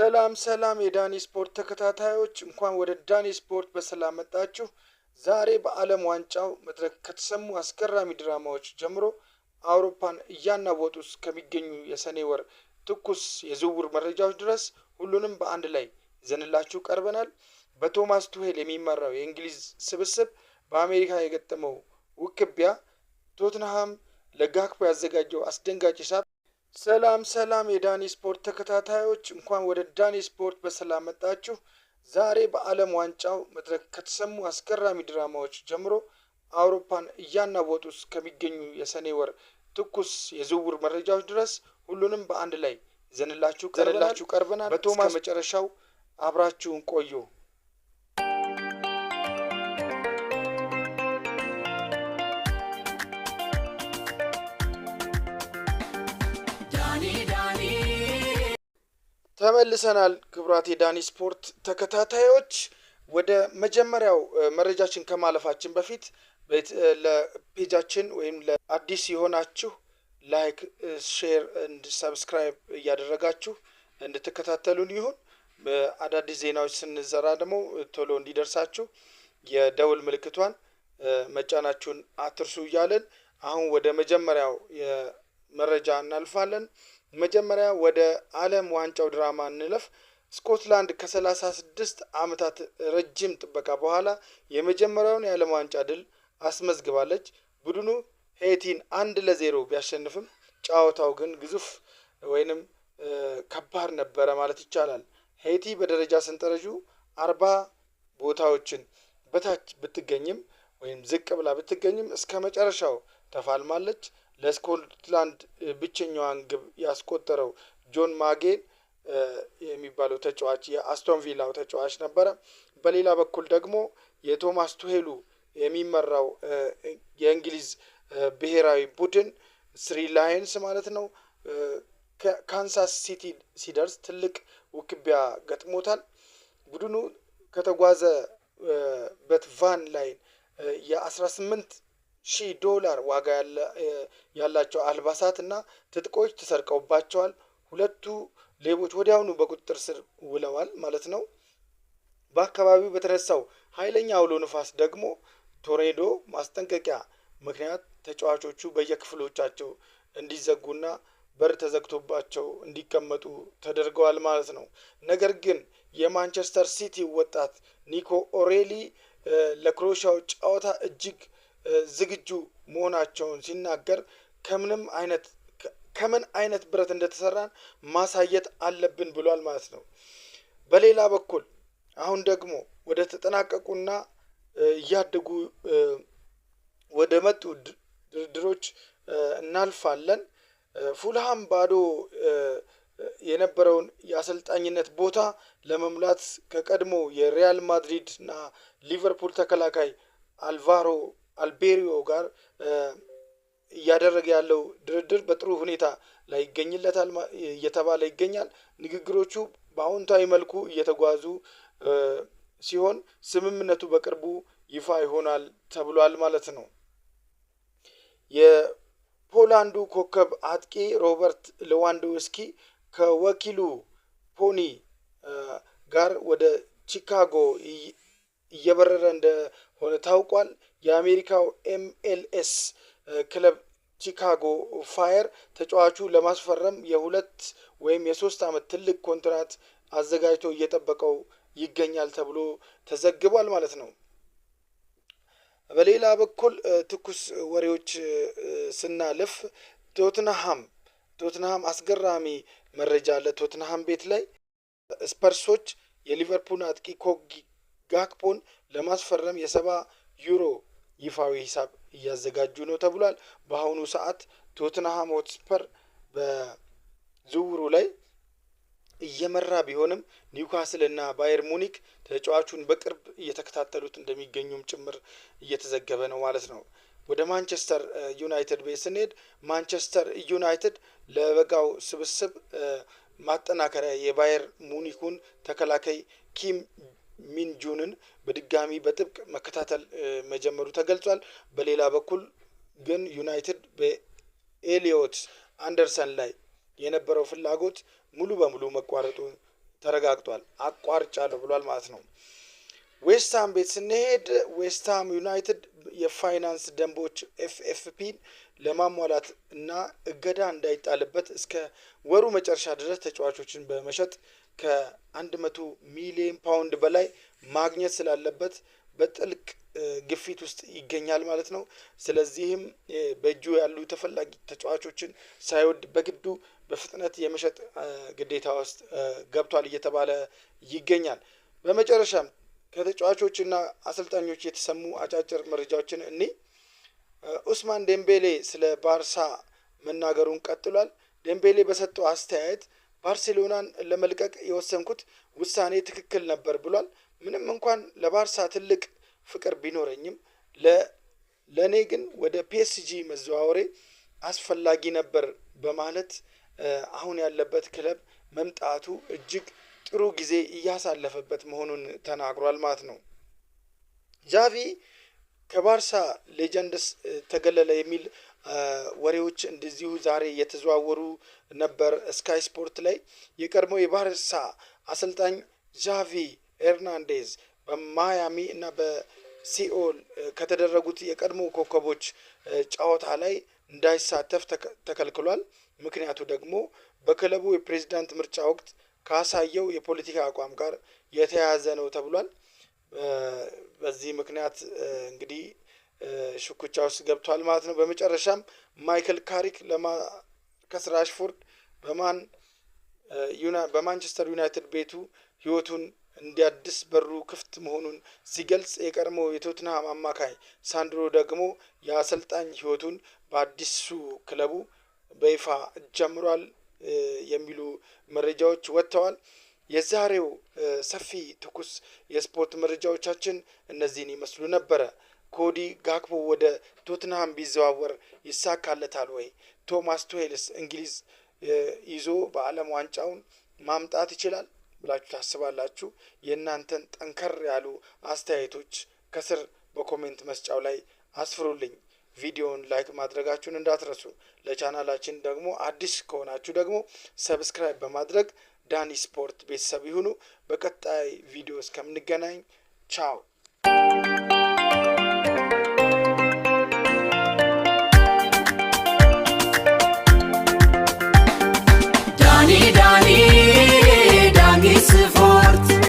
ሰላም ሰላም የዳኒ ስፖርት ተከታታዮች፣ እንኳን ወደ ዳኒ ስፖርት በሰላም መጣችሁ። ዛሬ በዓለም ዋንጫው መድረክ ከተሰሙ አስገራሚ ድራማዎች ጀምሮ አውሮፓን እያናወጡ እስከሚገኙ የሰኔ ወር ትኩስ የዝውውር መረጃዎች ድረስ ሁሉንም በአንድ ላይ ይዘንላችሁ ቀርበናል። በቶማስ ቱሄል የሚመራው የእንግሊዝ ስብስብ በአሜሪካ የገጠመው ውክቢያ፣ ቶትንሃም ለጋክፖ ያዘጋጀው አስደንጋጭ ሂሳብ። ሰላም ሰላም የዳኒ ስፖርት ተከታታዮች፣ እንኳን ወደ ዳኒ ስፖርት በሰላም መጣችሁ። ዛሬ በዓለም ዋንጫው መድረክ ከተሰሙ አስገራሚ ድራማዎች ጀምሮ አውሮፓን እያናወጡ እስከሚገኙ የሰኔ ወር ትኩስ የዝውውር መረጃዎች ድረስ ሁሉንም በአንድ ላይ ይዘንላችሁ ቀርበናል። በቶማስ መጨረሻው አብራችሁን ቆዩ። ዳኒ ዳኒ። ተመልሰናል። ክቡራት የዳኒ ስፖርት ተከታታዮች፣ ወደ መጀመሪያው መረጃችን ከማለፋችን በፊት ለ page ኣችን ወይም ለአዲስ የሆናችሁ like፣ share፣ subscribe እያደረጋችሁ እንድትከታተሉን ይሁን። በአዳዲስ ዜናዎች ስንዘራ ደግሞ ቶሎ እንዲደርሳችሁ የደውል ምልክቷን መጫናችሁን አትርሱ እያለን አሁን ወደ መጀመሪያው መረጃ እናልፋለን። መጀመሪያ ወደ ዓለም ዋንጫው ድራማ እንለፍ። ስኮትላንድ ከ36 ዓመታት ረጅም ጥበቃ በኋላ የመጀመሪያውን የዓለም ዋንጫ ድል አስመዝግባለች። ቡድኑ ሄይቲን 1-0 ቢያሸንፍም ጨዋታው ግን ግዙፍ ወይንም ከባድ ነበረ ማለት ይቻላል። ሄይቲ በደረጃ ሰንጠረዡ 40 ቦታዎችን በታች ብትገኝም ወይም ዝቅ ብላ ብትገኝም እስከ መጨረሻው ተፋልማለች። ለስኮትላንድ ብቸኛዋን ግብ ያስቆጠረው ጆን ማጌን የሚባለው ተጫዋች የአስቶን ቪላው ተጫዋች ነበረ። በሌላ በኩል ደግሞ የቶማስ ቱሄሉ የሚመራው የእንግሊዝ ብሔራዊ ቡድን Three Lions ማለት ነው፣ ካንሳስ ሲቲ ሲደርስ ትልቅ ውክቢያ ገጥሞታል። ቡድኑ ከተጓዘበት van ላይ የ18 ሺህ ዶላር ዋጋ ያላቸው አልባሳት እና ትጥቆች ተሰርቀውባቸዋል። ሁለቱ ሌቦች ወዲያውኑ በቁጥጥር ስር ውለዋል ማለት ነው። በአካባቢው በተነሳው ኃይለኛ አውሎ ንፋስ ደግሞ ቶርኔዶ ማስጠንቀቂያ ምክንያት ተጫዋቾቹ በየክፍሎቻቸው እንዲዘጉና በር ተዘግቶባቸው እንዲቀመጡ ተደርገዋል ማለት ነው። ነገር ግን የማንቸስተር ሲቲ ወጣት ኒኮ ኦሬሊ ለክሮሻው ጨዋታ እጅግ ዝግጁ መሆናቸውን ሲናገር ከምንም አይነት ከምን አይነት ብረት እንደተሰራን ማሳየት አለብን ብሏል ማለት ነው። በሌላ በኩል አሁን ደግሞ ወደ ተጠናቀቁና እያደጉ ወደ መጡ ድርድሮች እናልፋለን። ፉልሃም ባዶ የነበረውን የአሰልጣኝነት ቦታ ለመሙላት ከቀድሞ የሪያል ማድሪድ እና ሊቨርፑል ተከላካይ አልቫሮ አልቤሪዮ ጋር እያደረገ ያለው ድርድር በጥሩ ሁኔታ ላይ ይገኝለታል እየተባለ ይገኛል። ንግግሮቹ በአዎንታዊ መልኩ እየተጓዙ ሲሆን ስምምነቱ በቅርቡ ይፋ ይሆናል ተብሏል ማለት ነው። የፖላንዱ ኮከብ አጥቂ ሮበርት ሌዋንዶውስኪ ከወኪሉ ፖኒ ጋር ወደ ቺካጎ እየበረረ እንደሆነ ታውቋል። የአሜሪካው MLS ክለብ ቺካጎ ፋየር ተጫዋቹ ለማስፈረም የ2 ወይም የ3 ዓመት ትልቅ ኮንትራት አዘጋጅቶ እየጠበቀው ይገኛል ተብሎ ተዘግቧል ማለት ነው። በሌላ በኩል ትኩስ ወሬዎች ስናልፍ ቶትንሃም አስገራሚ መረጃ አለ። ቶትንሃም ቤት ላይ ስፐርሶች የሊቨርፑል አጥቂ ኮዲ ጋክፖን ለማስፈረም የ70 ዩሮ ይፋዊ ሂሳብ እያዘጋጁ ነው ተብሏል። በአሁኑ ሰዓት ቶትንሃም ሆትስፐር በዝውውሩ ላይ እየመራ ቢሆንም ኒውካስል እና ባየር ሙኒክ ተጫዋቹን በቅርብ እየተከታተሉት እንደሚገኙም ጭምር እየተዘገበ ነው ማለት ነው። ወደ ማንቸስተር ዩናይትድ ቤት ስንሄድ ማንቸስተር ዩናይትድ ለበጋው ስብስብ ማጠናከሪያ የባየር ሙኒኩን ተከላካይ ኪም ሚንጁንን በድጋሚ በጥብቅ መከታተል መጀመሩ ተገልጿል። በሌላ በኩል ግን ዩናይትድ በኤሊዮት አንደርሰን ላይ የነበረው ፍላጎት ሙሉ በሙሉ መቋረጡ ተረጋግጧል። አቋርጫለሁ ብሏል ማለት ነው። ዌስትሃም ቤት ስንሄድ ዌስትሃም ዩናይትድ የፋይናንስ ደንቦች FFP ን ለማሟላት እና እገዳ እንዳይጣልበት እስከ ወሩ መጨረሻ ድረስ ተጫዋቾችን በመሸጥ ከ100 ሚሊዮን ፓውንድ በላይ ማግኘት ስላለበት በጥልቅ ግፊት ውስጥ ይገኛል ማለት ነው። ስለዚህም በእጁ ያሉ ተፈላጊ ተጫዋቾችን ሳይወድ በግዱ በፍጥነት የመሸጥ ግዴታ ውስጥ ገብቷል እየተባለ ይገኛል። በመጨረሻም ከተጫዋቾችና አሰልጣኞች የተሰሙ አጫጭር መረጃዎችን እኒ ኡስማን ዴምቤሌ ስለ ባርሳ መናገሩን ቀጥሏል። ዴምቤሌ በሰጠው አስተያየት ባርሴሎናን ለመልቀቅ የወሰንኩት ውሳኔ ትክክል ነበር ብሏል። ምንም እንኳን ለባርሳ ትልቅ ፍቅር ቢኖረኝም ለእኔ ግን ወደ ፒኤስጂ መዘዋወሬ አስፈላጊ ነበር በማለት አሁን ያለበት ክለብ መምጣቱ እጅግ ጥሩ ጊዜ እያሳለፈበት መሆኑን ተናግሯል ማለት ነው። ዣቪ ከባርሳ legends ተገለለ የሚል ወሬዎች እንደዚሁ ዛሬ እየተዘዋወሩ ነበር። ስካይ ስፖርት ላይ የቀድሞ የባርሳ አሰልጣኝ ዣቪ ኤርናንዴዝ በማያሚ እና በሲኦል ከተደረጉት የቀድሞ ኮከቦች ጨዋታ ላይ እንዳይሳተፍ ተከልክሏል። ምክንያቱ ደግሞ በክለቡ የፕሬዝዳንት ምርጫ ወቅት ካሳየው የፖለቲካ አቋም ጋር የተያያዘ ነው ተብሏል። በዚህ ምክንያት እንግዲህ ሽኩቻ ውስጥ ገብቷል ማለት ነው። በመጨረሻም ማይክል ካሪክ ለማርከስ ራሽፎርድ በማንቸስተር ዩናይትድ ቤቱ ሕይወቱን እንዲያድስ በሩ ክፍት መሆኑን ሲገልጽ፣ የቀድሞ የቶትንሃም አማካይ ሳንድሮ ደግሞ የአሰልጣኝ ሕይወቱን በአዲሱ ክለቡ በይፋ ጀምሯል የሚሉ መረጃዎች ወጥተዋል። የዛሬው ሰፊ ትኩስ የስፖርት መረጃዎቻችን እነዚህን ይመስሉ ነበረ። ኮዲ ጋክፖ ወደ ቶትንሃም ቢዘዋወር ይሳካለታል ወይ? ቶማስ ቱሄልስ እንግሊዝ ይዞ በዓለም ዋንጫውን ማምጣት ይችላል ብላችሁ ታስባላችሁ? የእናንተን ጠንከር ያሉ አስተያየቶች ከስር በ comment መስጫው ላይ አስፍሩልኝ። ቪዲዮውን like ማድረጋችሁን እንዳትረሱ። ለቻናላችን ደግሞ አዲስ ከሆናችሁ ደግሞ subscribe በማድረግ ዳኒ ስፖርት ቤተሰብ ይሁኑ። በቀጣይ ቪዲዮ እስከምንገናኝ ቻው።